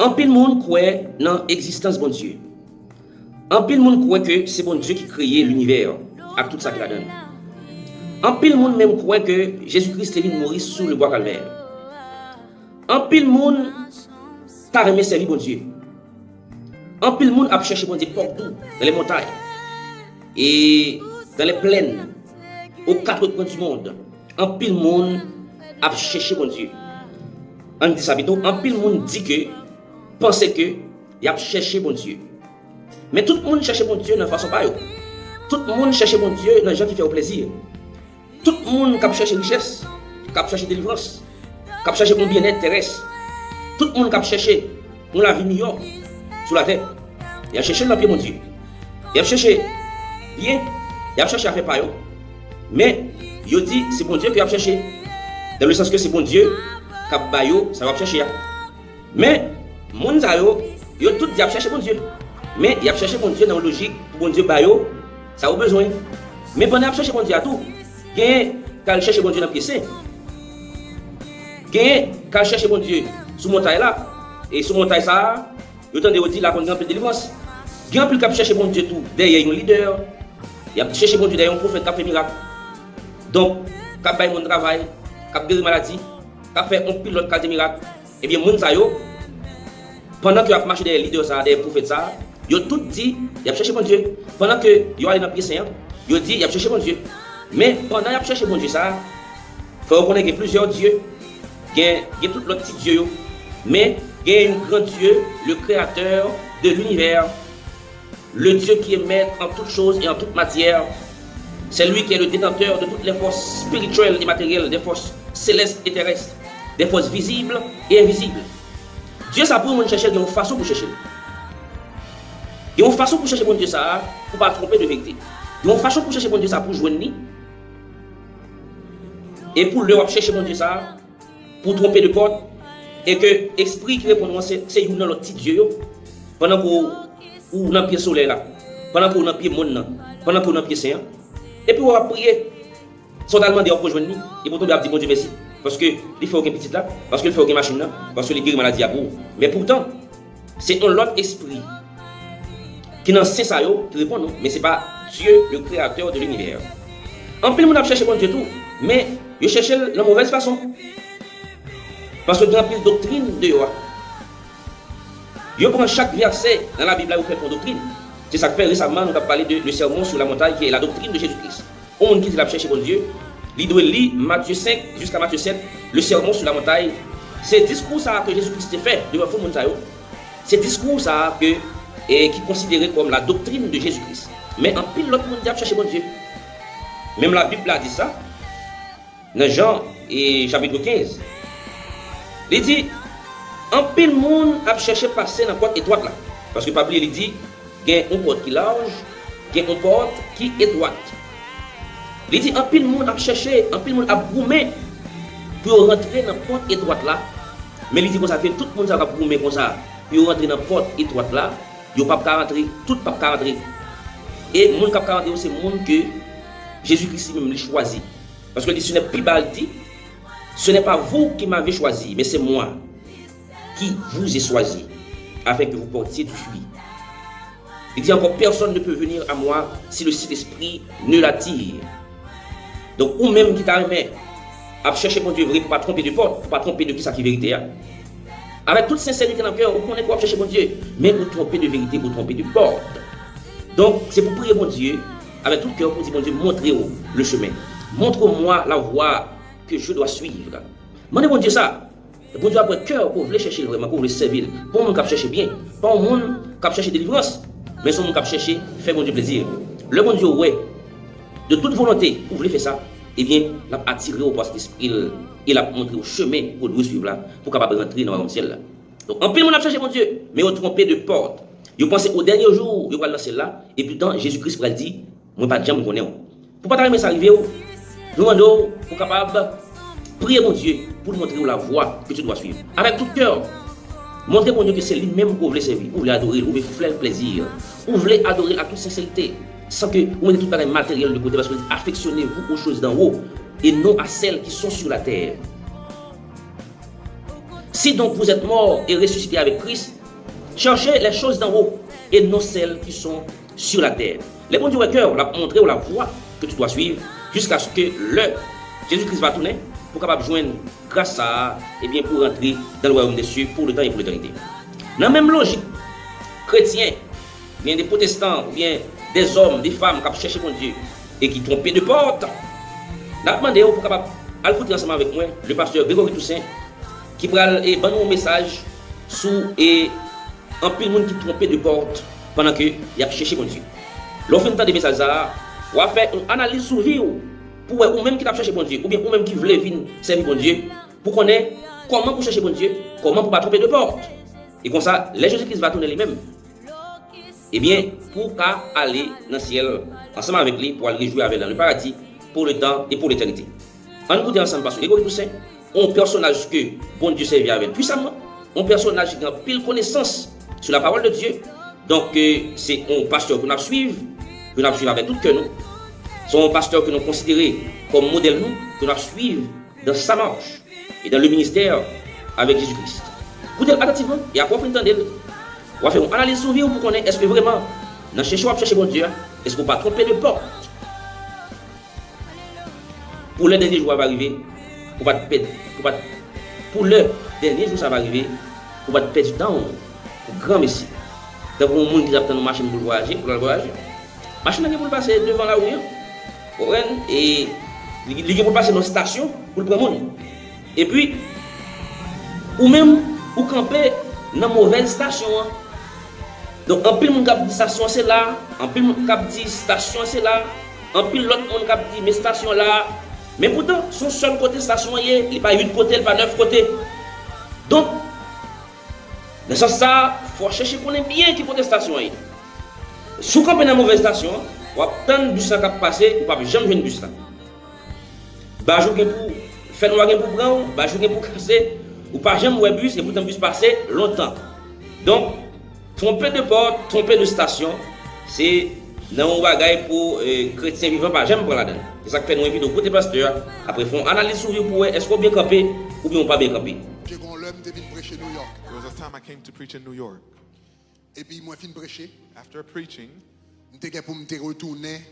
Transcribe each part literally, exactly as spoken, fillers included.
Anpil moun kwè nan egzistans Bondye. Anpil moun kwè ke se Bondye ki kreye linivè ak tout sa ki ladan l. Anpil moun menm kwè ke Jezi Kris te vin mouri sou lebwa Kalvè. Anpil moun ta renmen sèvi Bondye. Anpil moun ap chèche Bondye partou, dans les montagnes et dans les plaines, aux quatre coins du monde. Anpil moun ap chèche Bondye. Ann di sa pito, anpil moun di ke, panse ke y ap chèche Bondye. Men tout moun chèche Bondye nan fason pa yo. Tout moun chèche Bondye nan jan ki fè yo plezi. Tout moun k ap chèche richès, k ap chèche delivrans, k ap chèche yon byennèt terès, tout moun k ap chèche yon lavi miyò sou latè, y ap chèche l nan pye Bondye. Y ap chèche byen, y ap chèche afè pa yo. Men, yo di se Bondye ke y ap chèche. Dans le sens ke se Bondye k ap ba yo sa yo ap chèche a. Men, moun sa yo, yo tout di y ap chèche Bondye. Men, y ap chèche Bondye nan yon lojik pou Bondye ba yo sa yo bezwen. Men pandan y ap chèche Bondye a tou, genyen k al chèche Bondye nan pye sen. Genyen k al chèche Bondye sou montay la. E sou montay sa a, yo tande yo di la konn gen anpil delivrans. Gen anpil k ap chèche Bondye tou dèyè yon lidè. Y ap chèche Bondye dèyè yon pwofèt k ap fè mirak. Donk, k ap bay moun travay, k ap geri maladi, k ap fè yon pil lòt kalite mirak. Ebyen, moun sa yo, pandan ke y ap mache dèyè lidè sa a, dèyè pwofèt sa a, yo tout di y ap chèche Bondye. Pandan ke yo ale nan pye sen an, yo di y ap chèche Bondye. Men, pandan y ap chèche Bondye sa a, fò yo konnen gen plizyè dye, gen, gen tout lòt ti dye yo. Men, gen yon gran Dye, le Créateur de l'univers. Le Dieu qui est maître en toutes choses et en toute matière, c'est lui qui est le détenteur de toutes les forces spirituelles et matérielles, des forces célestes et terrestres, des forces visibles et invisibles. Dye sa pou yon moun chèche l, gen yon fason pou chèche l. Gen yon fason pou chèche Bondye sa a, pou pa twonpe de verite. Gen yon fason pou chèche Bondye sa a, pou jwenn li. E pou lè w ap chèche Bondye sa a, pou twonpe de pòt, e ke espri ki reponn ou an se, se youn nan lòt ti dye yo, pandan ke w, ou nan pye solèy la, pandan ke w nan pye mòn nan, pandan ke w nan pye sen an, epi w ap priye, sa w t al mande a ou poko jwenn li, epi w tonbe ap di Bondye mèsi, paske li fè w gen pitit la, paske li fè w gen machin nan, paske li geri maladi a pou ou. Men poutan, se yon lòt espri ki nan sen sa yo ki reponn ou, men se pa Dieu, le créateur de l'univers. Anpil moun ap chèche Bondye tou, men yo chèche l nan movèz fason. Paske gen anpil doktrin deyò a. Yo pran chak vèsè nan Labib la, yo fè l fè yon doktrin. Se sa k fè resaman nou t ap pale de le Sermon sur la montagne, qui est la doctrine de Jésus-Christ. Yon moun ki di l ap chèche Bondye, li dwe li Matye senk jiska Matye sèt, le Sermon sur la montagne. Se diskou sa a ke Jezi Kris te fè devan foul moun sa yo. Se diskou sa a ke, e, ki konsidere kòm la doctrine de Jésus-Christ. Men anpil lòt moun te ap chèche Bondye. Menm Labib la di sa, nan Jan, e, chapit kenz. Li di, anpil moun ap chèche pase nan pòt etwat la. Paske pa bliye, li di, gen yon pòt ki laj, gen yon pòt ki etwat. Li di anpil moun ap chèche, anpil moun ap goumen pou yo rantre nan pòt etwat la. Men li di konsa ke tout moun sa k ap goumen konsa pou yo rantre nan pòt etwat la, yo p ap ka rantre, tout p ap ka rantre. E moun k ap ka rantre yo se moun ke Jezi Kris li menm li chwazi. Paske li di, ce n'est plus, il dit, ce n'est pas vous qui m'avez choisi, mais c'est moi qui vous ai choisi, afin que vous portiez du fruit. Li di ankò, personne ne peut venir à moi si le Saint-Esprit ne l'attire. Donk, ou menm ki ta renmen ap chèche Bondye vre pou pa twonpe de pòt, pou pa twonpe de kisa ki verite a, avèk tout sensèrite nan kè w, ou konnen ke w ap chèche Bondye, men ou twonpe de verite, ou twonpe de pòt. Donk, se pou priye Bondye avèk tout kè w, pou di Bondye, montre w le chemin. Montre-moi la voie que je dois suivre. Mande Bondye sa. Bondye ap wè kè w, ke w vle chèche l vrèman, ke w vle sèvi l. Pa yon moun k ap chèche byen, pa yon moun k ap chèche delivrans, men se yon moun k ap chèche fè Bondye plezi. Lè Bondye wè de tout volonte ou vle fè sa, ebyen, l ap atire w pa Sentespri l e l ap montre w chemen ke w dwe swiv la pou w kapab rantre nan wayòm syèl la. Donk, anpil moun ap chèche Bondye, men yo twonpe de pòt. Yo panse o dènye jou yo pral nan syèl la, epi tan Jezi Kris pral di, mwen pa t janm konnen w. Pou pa ta renmen sa rive w, nou mande w pou w kapab priye Bondye pou l montre w la voie que tu dois suivre. Avèk tout kè w, montre Bondye ke se li menm ke w vle sèvi, ou vle adore l, ou vle fè l plezi, ou vle adore l ak tout sensèrite, san ke ou mete tout bagay materyèl de kote, paske li di, affectionnez-vous aux choses d'en haut et non à celles qui sont sur la terre. Si donc vous êtes morts et ressuscités avec Christ, cherchez les choses d'en haut et non celles qui sont sur la terre. Lè Bondye wè kè w, l ap montre w la voie que tu dois suivre jusqu'à ce que lè Jezi Kris va tounen, pou w kapab jwenn gras sa a, ebyen, pou w rantre dans le royaume des cieux pour le temps et pour l'éternité. Nan menm lojik, kretyen, oubyen de pwotestan, oubyen de zòm, de fanm k ap chèche Bondye e ki twonpe de pòt, n ap mande w pou w kapab al koute ansanm avèk mwen le pastè Gregory Toussaint, ki pral, e, ban nou yon mesaj sou, e, anpil moun ki twonpe de pòt pandan ke y ap chèche Bondye. Lè w fin tande mesaj sa a, w a fè yon analiz sou vi w pou w wè ou menm ki t ap chèche Bondye, oubyen ou menm ki vle vin sèvi Bondye, pou konnen kòman pou chèche Bondye, kòman pou pa twonpe de pòt. E konsa, lè Jezi Kris va tounen li menm, ebyen, pou w ka ale nan syèl ansanm avèk li, pou w al rejwi avè l nan le paradi pour le temps et pour l'éternité. Ann koute ansanm pastè Gregory Toussaint, yon pèsonaj ke Bondye sèvi avè l pwisaman, yon pèsonaj ki gen anpil konesans sur la parole de Dieu. Donk, e, se yon pastè ke n ap swiv, ke n ap swiv avèk tout kè nou. Se yon pastè ke nou konsidere kòm modèl nou, ke n ap swiv dans sa marche et dans le ministère avec Jésus-Christ. Koute l atativman, e apre w fin tande l, w a fè yon analiz sou vi w pou konnen èske vrèman, nan chèche w ap chèche Bondye a, èske w pa twonpe de pòt. Pou lè dènye jou a va rive, pou pa t pèd, pou pa t, pou lè dènye jou sa va rive, pou pa t pèdi tan w pou granmesi. Tankou yon moun ki t ap tann yon machin pou l vwayaje, pou l al vwayaje. Machin nan gen pou l pase devan lari a. Ou konprann? E li, li gen pou l pase nan yon estasyon pou l pran moun. Epi, ou menm, ou kanpe nan movèz estasyon an. Donk, anpil moun k ap di estasyon an se la, anpil moun k ap di estasyon an se la, anpil lòt moun k ap di men estasyon an la. Men poutan, se yon sèl kote estasyon an ye, li pa uit kote, li pa nèf kote. Donk, nan sans sa a, fò w chèche konnen byen ki kote estasyon an ye. Si w kanpe nan movèz estasyon an, w ap tann bis la k ap pase, ou p ap janm jwenn bis la. Bajou gen pou, fènwa gen pou pran w, bajou gen pou kase, ou pa janm wè bis, e poutan bis pase lontan. Donk, twonpe de pòt, twonpe de estasyon, se nan yon bagay pou, e, kretyen vivan pa janm pran ladan l. Se sa k fè nou envite w koute pastè a, apre fè yon analiz sou vi w pou w wè èske w byen kanpe oubyen w pa byen kanpe. Te gen yon lè m te vin preche New York. There was a time I came to preach in New York. Epi mwen fin preche, after preaching, m te gen pou m te retounen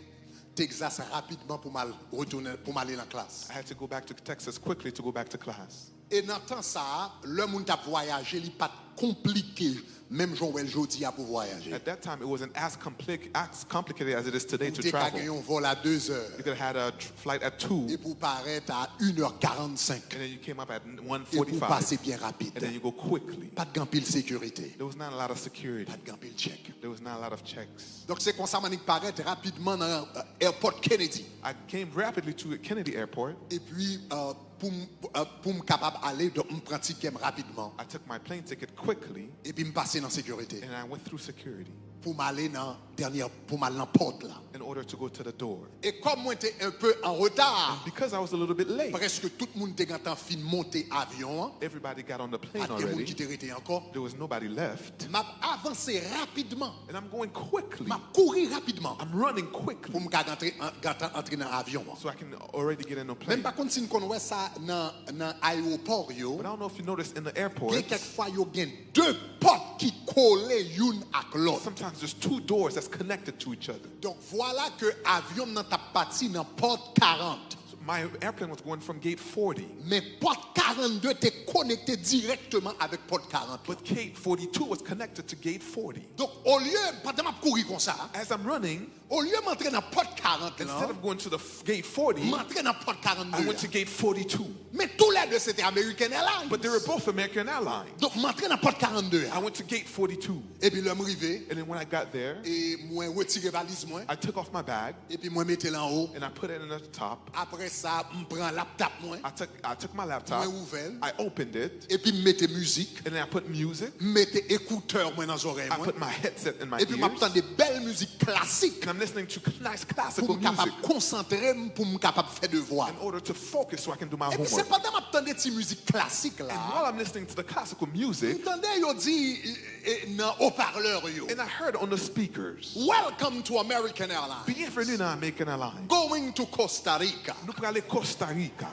Texas rapidman pou m al retounen, pou m ale nan klas. I had to go back to Texas quickly to go back to class. E nan tan sa a, lè moun t ap vwayaje, li pa t konplike menm jan w wè l jodi a pou vwayaje. At that time, it wasn't as, compli- as complicated as it is today to travel. Ou te ka gen yon vòl a de zè. You could have had a tr- flight at two. Epi w parèt a une heure quarante-cinq. And then you came up at one forty-five. Epi w pase byen rapid. And then you go quickly. Pa t gen anpil sekirite. There was not a lot of security. Pa t gen anpil tchèk. There was not a lot of checks. Donk, se konsa m annik parèt rapidman nan, euh, Airport Kennedy. I came rapidly to Kennedy Airport. Epi, euh, pou m, euh, pou m kapab ale, donk, m pran tikè m rapidman. I took my plane ticket quickly. Epi m pase nan sekirite. And I went through security. Pou m ale nan dènye, pou m al nan pòt la. In order to go to the door. E kòm mwen te un peu en retard, and because I was a little bit late, prèske tout moun te gentan fin monte avyon an. Everybody got on the plane already. Pa t gen moun ki te rete ankò. There was nobody left. M ap avanse rapidman. And I'm going quickly. M ap kouri rapidman. I'm running quickly. Pou m ka antre, an- gentan antre nan avyon an. So I can already get in the plane. Men m pa konn si n konn wè sa nan, nan ayewopò yo. But I don't know if you noticed in the airport. Gen kèk fwa yo gen de pòt ki kole youn ak lòt. Sometimes there's two doors that's connected to each other. Donk, vwala ke avyon m nan t ap pati nan pòt karant. So my airplane was going from gate forty. Men pòt karannde te konekte dirèkteman avèk pòt karant la. But gate forty-two was connected to gate forty. Donk, olye, pandan m ap kouri konsa, as I'm running, olye m antre nan pòt karant la, instead of going to the f- gate forty, m antre nan pòt karannde a. I went to gate forty-two. Men toulède se te American Airlines. But they were both American Airlines. Donk, m antre nan pòt karannde a. I went to gate forty-two. Epi lè m rive, and then when I got there, e mwen retire valiz mwen, I took off my bag, epi mwen mete l anwo. And I put it in the top. Apre sa, m pran laptop mwen, I took, I took my laptop, mwen ouvè l, I opened it, epi m mete mizik, and then I put music, m mete ekoutè mwen nan zòrèy mwen, I put my headset in my ears, epi m ap tande bèl mizik klasik, and I'm listening to nice classical music, pou m kapab konsantre m, pou m kapab fè devwa. In order to focus so I can do my homework. Epi se pandan m ap tande ti mizik klasik la, and while I'm listening to the classical music, m tande yo di, e, e, nan oparlè yo, and I heard on the speakers, "Welcome to American Airlines. Bienvenue dans American Airlines. Going to Costa Rica." Nou prale Costa Rica.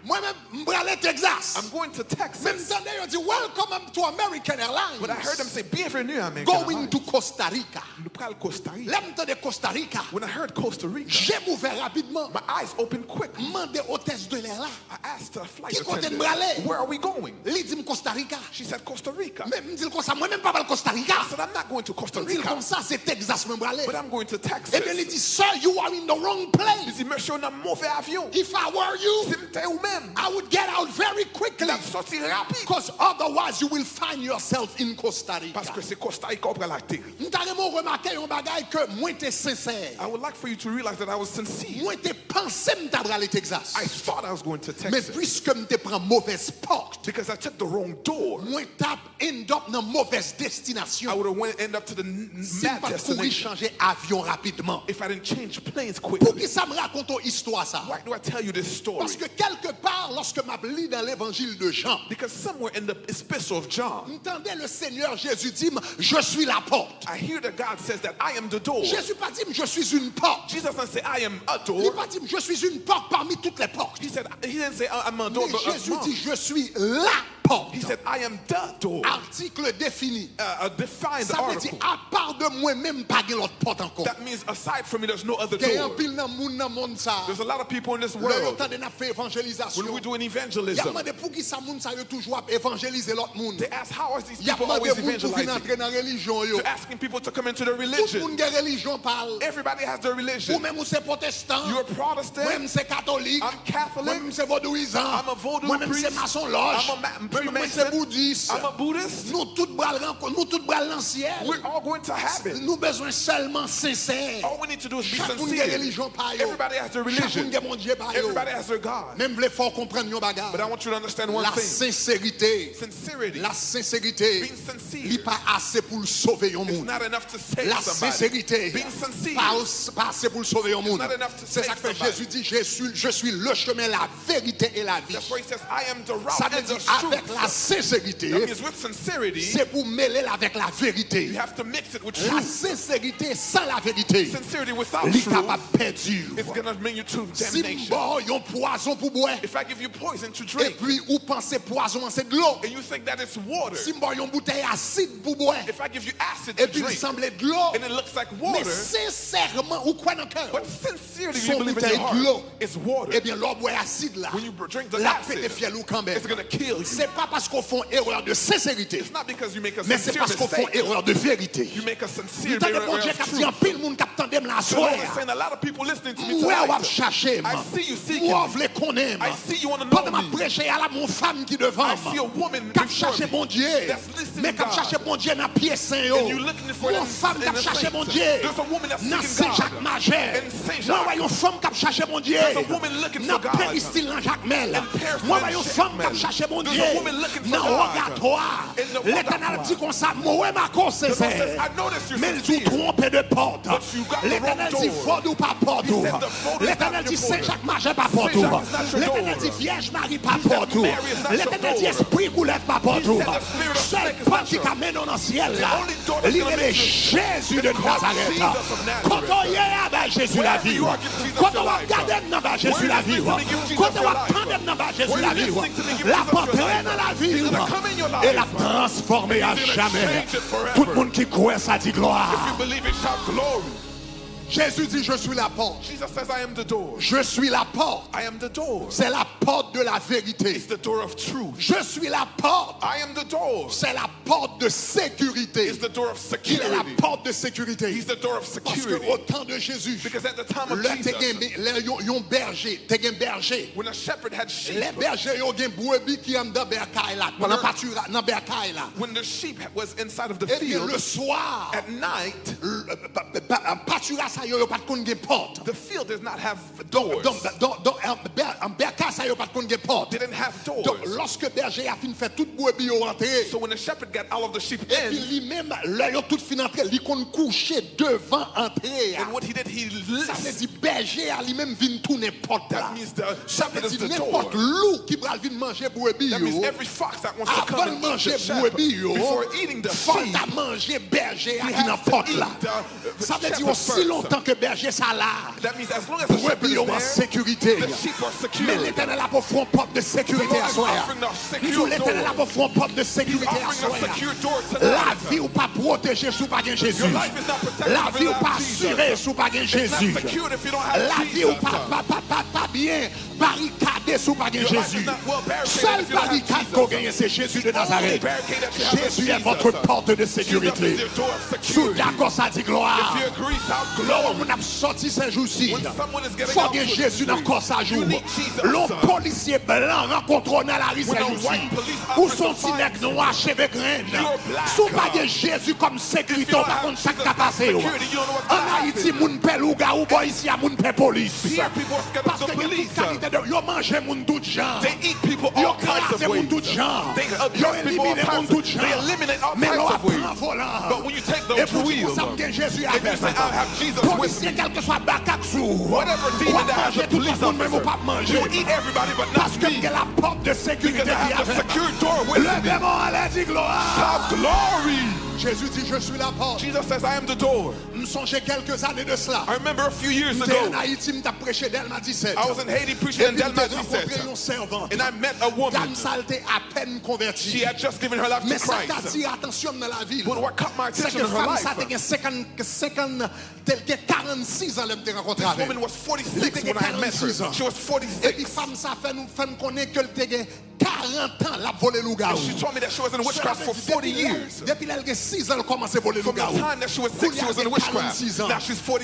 Mwen menm, m prale Texas. I'm going to Men m Texas. Tande yo di, "Welcome to American Airlines." But I heard them say, "Bienvenue à American Going Airlines." To Costa Rica. Nou pral Costa Rica. Lè m tande Costa Rica, When I heard Costa Rica, je m ouvè rapidman. My eyes opened quickly. M mande hôtesse de l'air la, I asked the flight "Ki kote n attendant, prale?" "Where are we going?" Li di m, "Costa Rica." She said, "Costa Rica." Men m di l konsa, "Mwen menm pa pral Costa Rica." I said, "I'm not going to Costa Rica." M di l konsa, "Se Texas mwen prale." But I'm going to Texas. Ebyen, li di, "Sir, you are in the wrong place." Li di, "Mesye, w nan move avyon." "If I were you, Si m te ou menm, I would get out very quickly. L ap soti rapid. Because otherwise you will find yourself in Costa Rica." Paske se Costa Rica w pral ateri. M ta renmen w remake yon bagay ke mwen te sensè. I would like for you to realize that I was sincere. Mwen te panse m ta prale Texas. I thought I was going to Men Texas. Piske m te pran movèz pòt, Because I took the wrong door. Mwen t ap end up nan movèz destinasyon. I would have went end up to the n- n- Si m mad pa t kouri destination chanje avyon rapidman. If I didn't change planes quickly. Poukisa m rakonte w istwa sa? Why do I tell you this story? Paske kèlke pa, lòske m ap li nan levanjil de Jan, Because somewhere in the epistle of John, m tande le Seigneur Jésus di m, "Je suis la porte." I hear that God says that I am the door. Jezi pa di m, "Je suis une porte." Jesus doesn't say I am a Li door. Pa di m, "Je suis une porte parmi toutes les portes." He said he didn't say I- I'm a door, Mais but Jésus dit, amongst. "Je suis la porte." He said I am the door. Article défini. Uh, a defined Sa vle di, article. Apa de mwen menm, pa gen lòt pòt ankò. That means aside from me, there's no other Gen door. Anpil nan moun nan mond sa. There's a lot of people in this Lè yo world. Tande n ap fè evanjelizasyon, When we're doing y ap evangelism, mande poukisa moun sa yo toujou ap evanjelize lòt moun. They ask, "How are these Y ap people mande always moun pou vin evangelizing?" Antre nan relijyon yo. They're asking people to come into the Tout religion. Moun gen relijyon pa l. Everybody has their religion. Ou menm ou se pwotestan. You're a Protestant. Mwen menm se katolik. I'm Catholic. Mwen menm se vodouyizan. I'm a voodoo Mwen menm se priest. Masonlòj. I'm a ma- Mwen menm mwen se Freemason. boudis. I'm a Buddhist. Nou tout pral rankon, nou tout pral nan syèl. We're all going to heaven. Nou bezwen sèlman sensè. All we need to do is be Chak moun gen sincere. Relijyon pa yo. Everybody has their Chak moun religion. Gen Bondye pa yo. Everybody has their God. Men m vle fè w konprann yon bagay. But I want you to understand one La thing. Senserite. Sincerity. La senserite. Being sincere. Li pa ase pou l sove yon It's moun. Not enough to save La somebody. Senserite. Being sincere. Pa, pa ase pou l sove yon moun. Not enough to Se sa save k fè somebody. Jezi di, "Je suis, je suis le chemin, la vérité et la vie." That's why he says, "I am the route Sa vle and di, the truth." Avèk la senserite, That means with sincerity, se pou mele l avèk la verite. You have to mix it with La truth. Senserite san la verite, Sincerity without li truth kapab pèdi w. Is gonna bring you to Si m damnation. Ba w yon pwazon pou bwè, If I give you poison to drink, epi ou panse pwazon an se dlo. And you think that it's water, Si m ba w yon boutèy asid pou bwè, if I give you acid to epi l drink, sanble dlo, and it looks like men water, sensèman ou kwè nan kè w, but sincerely se you yon believe in your boutèy dlo. Heart, it's water. Ebyen, lè w bwè asid la, When you drink the l ap pete acid, fyèl ou kanmenm. It's gonna kill you. Se pa paske w fè yon erè de senserite, It's not because you make a men se sincere paske w fè yon mistake. Erè de verite. You make a M sincere tande error Bondye of k ap di truth. Anpil moun k ap tande m la The Lord is aswè. Saying a lot of people listening to me M wè w ap tonight. Chache m. I see you seeking. M wè w vle konnen m. I see you wanna know Pandan m ap me. Preche a la, m wè yon fanm ki devan I m, see a woman k ap before chache me Bondye, that's listening men k ap God. Chache Bondye nan pye sen yo. And you looking for M wè it yon in, fanm k in ap the chache saints. Bondye There's a woman that's nan seeking Sen Jak God Majè. in Saint M wè Jacques. yon fanm k ap chache Bondye There's a woman looking for nan God Peristil nan Jakmèl. in Peristil M wè and yon fanm k ap Jakmèl. Chache Bondye There's a woman looking for nan God Wogatwa. in the Letènèl Wogatwa. Di konsa, "M wè m akoz The Lord sensè." says, "I notice you're Men l di w sincere, twonpe de pòt. but you got the wrong Letènèl di, door." "Vodou pa pòt He ou." said, "The Vodou is not Letènèl your di, "Sen portal. Jak Majè pa pòt ou." Saint Jacques is not your Letènèl door." di, "Vyèj Mari pa He said, pòt ou." "Mary is not your Letènèl di, door." "Espri koulèv pa pòt He ou." said, "The spirit of Sèl snake is pòt not ki your ka mennen w nan syèl la, The only door that's li gonna rele make you Jezi is de called Nazarèt. Jesus of Nazareth. Kote w ye a, ba Jezi Wherever lavi you w. are, give Jesus Kote your w ap life. Gade m nan, ba Jezi Where you lavi w. listening to me, give Jesus Kote w your ap life. Tande m nan, ba Jezi Where you lavi w. listening to me, give L ap Jesus your Antre life. nan lavi He's w. gonna come in your life. E l ap Transfòme a He's gonna jamè. change it forever. Tout moun ki kwè sa di glwa. If you believe it, shout glory. Jezi di, "Je suis la porte." Jesus says, "I am the door. Je suis la porte. I am the door." C'est la porte de la vérité. It's the door of truth. Je suis la porte. I am the door. C'est la porte de sécurité. It's the door of Il est la security. Porte de sécurité. He's the door of Parce que security. Au temps de Jésus, Because at the time of lè te Jesus, gen, lè yon, yon bèje, te gen bèje. When a shepherd had sheep, Lè bèje yo gen bwebi ki anndan bèkay la, When nan a- patura, nan bèkay la. When the sheep was inside of the Ebyen, field, le soir, at night, l- pa- pa- pa- patura sa yo, yo pa t konn gen pòt. The field does not have Donk, doors. donk, donk, donk, an, bè- an bèkay sa yo pa t konn gen pòt. They didn't have doors. Donk, lòske bèje a fin fè tout bwebi yo antre, So when the shepherd got all of the sheep epi in, li menm, lè yo tout fin antre, li konn kouche devan antre a. And what he did, he Sa vle lifts. Di bèje a li menm vin tounen pòt la. That means the Sa vle shepherd is di the nenpòt door. Lou ki pral vin manje bwebi That yo, means every fox that wants to come avan l and eat manje the sheep, bwebi yo, before eating the fò l sheep, ta manje bèje a he ki nan has to pòt la. eat the, the Sa vle di shepherd osi first. Tanke bèje sa la, brebi yo an sekirite. Men Letènèl ap ofri yon pòt de sekirite aswè a. M di w, Letènèl ap ofri yon pòt de sekirite aswè a. Lavi w pa pwoteje si w pa gen Jezi. Lavi w pa asire si w pa gen Jezi. Lavi w pa, pa, pa, pa, pa byen barikade si w pa gen Jezi. Sèl barikad ke w genyen se Jezi de Nazarèt. Jésus est votre porte de sécurité. Si w dakò sa, di glwa. Lè yon moun ap sòti sèjousi, fò gen Jezi nan kò sa jou. Lè yon polisye blan rankontre w nan lari sèjousi, ou se yon ti nèg nwa cheve grenn, si w pa gen Jezi kòm sekirite, w pa konn sa k ka pase w. Ann Ayiti, moun pè lougawou, bò isi a, moun pè polis. Paske gen tout kalite de, yo manje moun tout jan. Yo kraze moun tout jan. Yo elimine moun tout jan. Men lè w ap pran volan, epi w di konsa, "M gen Jezi avè m." Polisye, kèlkeswa bakak sou ou, w ap manje tout lòt moun, men ou p ap manje. Paske m gen lapòt de sekirite ki avè m. Leve men w anlè, di glwa. Jezi di, "Je suis la porte." M sonje kèlke zane de sela. M te ann Ayiti, m t ap preche Dèlma disèt. Epi m te rankontre yon sèvant. Dam sa l te apèn konvèti. Men sa k t atire atansyon m nan lavi l, se ke fanm sa te gen senkant, senkant, te gen karannsis an lè m te rankontre avè l. Li te gen karannsis an. Epi fanm sa fè nou, fè m konnen ke l te gen karant an l ap vole lougawou. Cela vle di, depi lè, depi lè l gen sis an, l kòmanse vole lougawou. Kounye a, l gen karannsis an.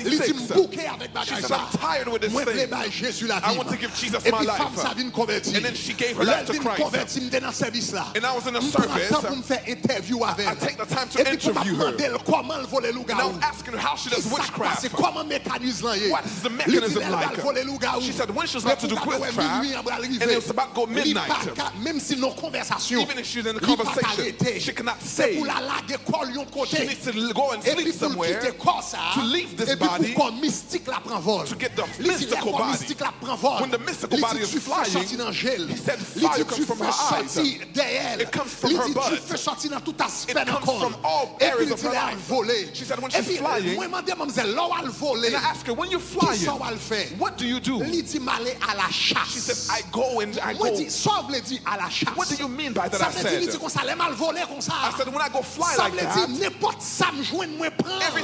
Li di, "M bouke avèk bagay sa. Mwen vle bay Jezi lavi m." Epi fanm sa vin konvèti. Lè l vin konvèti, m te nan sèvis la. M pran tan pou m fè entèvyou avè l. Epi pou m ap mande l kòman l vole lougawou. Ki sa k pase, kòman mekaniz lan ye. Li di lè l pral vole lougawou, epi w ka wè minwi an pral rive. Li pa ka, menm si l nan konvèsasyon, li pa ka rete. Se pou l al lage kò l yon kote. Epi pou l kite kò sa a, epi pou kò mistik la pran vòl. Li di lè kò mistik la pran vòl, li di dife sòti nan je l. Li di dife sòti dèyè l. Li di dife sòti nan tout aspè nan kò l. Epi li di lè l vole. Epi mwen mande manmzèl, lè w al vole, kisa w al fè? Li di, "M ale alachas." Mwen di, "Sa w vle di alachas?" Sa vle di, li di konsa, "Lè m al vole konsa, sa vle di nenpòt sa m jwenn, mwen pran." Li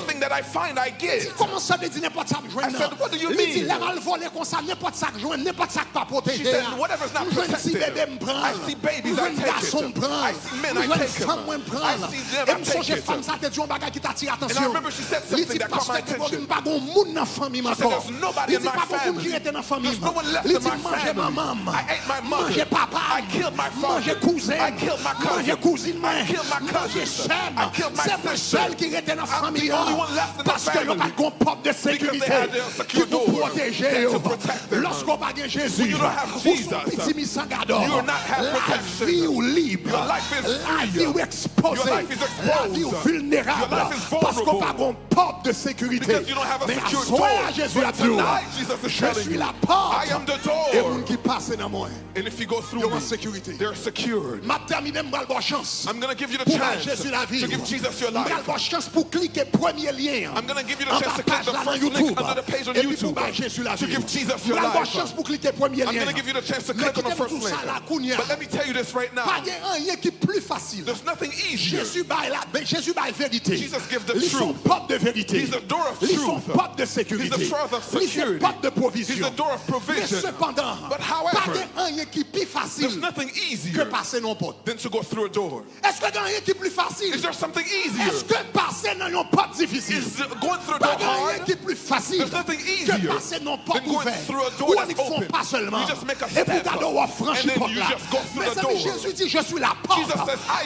di, "Kòman sa vle di nenpòt sa m jwenn nan?" Li di, "Lè m al vole konsa, nenpòt sa k jwenn, nenpòt sa k pa pwoteje a, m jwenn ti bebe, m pran l. M jwenn gason, m pran l. M jwenn fanm mwen, m pran l." E m sonje fanm sa te di yon bagay ki t atire atansyon m. Li di, "Pastè Gregory, m pa gon moun nan fanmi m ankò." Li di, "Pa gon moun ki rete nan fanmi m." Li di, "M manje manman m, m manje papa m, m manje kouzen m, m manje kouzin mwen, m manje sè m. Se mwen sèl ki rete nan fanmi an." Paske yo pa t gon pòt de sekirite ki pou pwoteje yo. Lòske w pa gen Jezi, ou se yon pitimi san gadò. Lavi w lib. Lavi w ekspoze. Lavi w vilnerab. Paske w pa gon pòt de sekirite. Men aswè a, Jezi ap di w, "Je suis la porte." E moun ki pase nan mwen, yo an sekirite. M ap tèmine, m pral ba w chans pou w bay Jezi lavi w. M pral ba w chans pou w klike premye lyen an anba paj la nan YouTube, epi pou w bay Jezi lavi w. M pral ba w chans pou w klike premye lyen an. Men kite m di w sa la kounye a. Pa gen anyen ki pli fasil. Jezi bay la, Jezi bay verite. Li se yon pòt de verite. Li se yon pòt de sekirite. Li se pòt de pwovizyon. Men sepandan, pa gen anyen ki pi fasil ke pase nan yon pòt. Èske gen anyen ki pli fasil? Èske pase nan yon pòt difisil? Pa gen anyen ki pli fasil ke pase nan yon pòt ouvè. Ou annik fè yon pa sèlman. Epi w gade w ap franchi pòt la. Mezanmi, Jezi di, "Je suis la porte."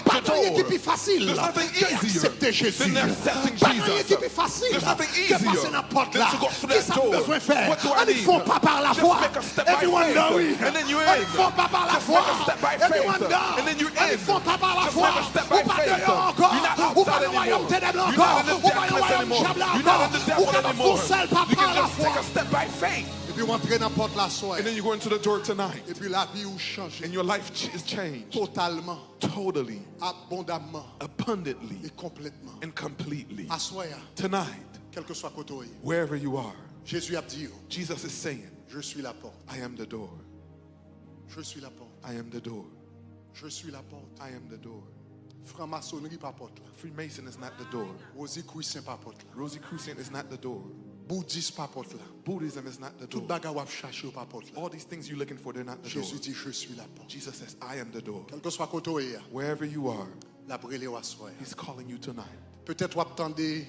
Pa gen anyen ki pi fasil ke aksepte Jezi. Pa gen anyen ki pi fasil ke pase nan pòt la. Kisa m bezwen fè? Annik fè yon pa pa lafwa. Epi w anndan, wi. Annik fè yon pa pa lafwa. Epi w anndan. Annik fè yon pa pa lafwa. Ou pa deyò ankò. Ou pa nan wayòm tenèb la ankò. Ou pa nan wayòm dyab la ankò. Ou kapab fè yon sèl pa pa lafwa. Epi w antre nan pòt la aswè. Epi lavi w chanje. Totalman. Abondamman. E konplètman. Aswè a. Kèlkeswa kote w ye, Wherever you are, Jezi ap di yo, Jesus is saying, Je suis la porte. I am the door. Je suis la porte. I am the door. Je suis la porte. I am the door. Franmasonri pa pòt la. Freemason is not the door. Rosicrucian pa pòt la. Rosicrucian is not the door. Boudis pa pòt la. Buddhism is not the Tout door. Bagay w ap chache yo pa pòt la. All these things you're looking for, they're not the door. Jezi di, Je suis la porte. Jesus says, I am the door. Kèlkeswa kote w ye a, Wherever you are, l ap rele w aswè a. He's calling you tonight. Petèt w ap tande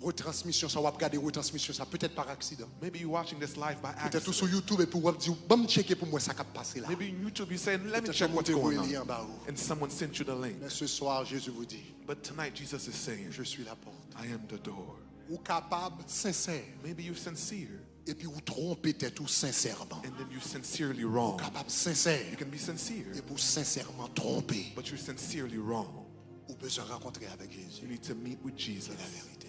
retransmisyon sa, w ap gade retransmisyon sa, petèt par aksidan. Maybe you're watching this live by Petèt ou sou accident. YouTube epi w ap di, Ban m tcheke pou m wè sa k ap pase la. Maybe in YouTube you're saying, Let me Petèt check yon moun what's te going voye li on. Anba ou. And someone sent you the link. Men ce soir, Jezi vous dit, But tonight, Jesus is saying, Je suis la porte. I am the door. Ou kapab sensè Maybe you're sincere. Epi ou twonpe tèt ou sensèman. And then you're sincerely wrong. Kapab sensè You can be sincere, epi ou sensèman twonpe. But you're sincerely wrong. Ou bezwen rankontre avèk Jezi. You need to meet with Jesus. Se la verite.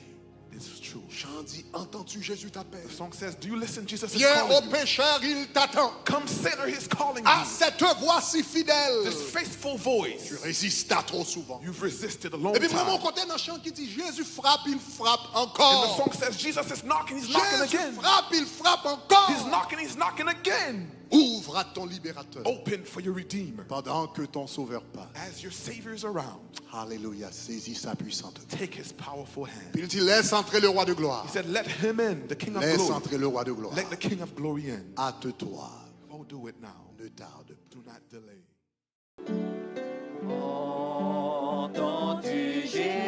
It's true. Chant dit, Entends-tu Jésus t'appelle? The song says, Do you listen? Jesus is Viens au calling you. Pécheur, il t'attend. Come, sinner, he's calling À you. Cette voix si fidèle. This faithful voice. Tu résistas trop souvent. You've resisted a long Epi mwen, mwen time. Kote nan chan ki di, Jezi frape, il frappe And the encore. song says, Jesus is knocking, he's knocking Jezi again. Frappe, il frappe encore. He's knocking, he's knocking again. Ouvre à ton libérateur. Open for your Redeemer. Pendant que ton sauveur passe. As your Savior is around, Alléluia. Saisis sa puissante main. Take his powerful hand. Puis il dit, Laisse entrer le roi de gloire. He said, Let him in, the King of Laisse glory. Entrer le roi de gloire. Let the King of glory in. Hâte-toi. Oh, do it now. Ne tarde plus. Do not delay. Entends-tu, Jésus.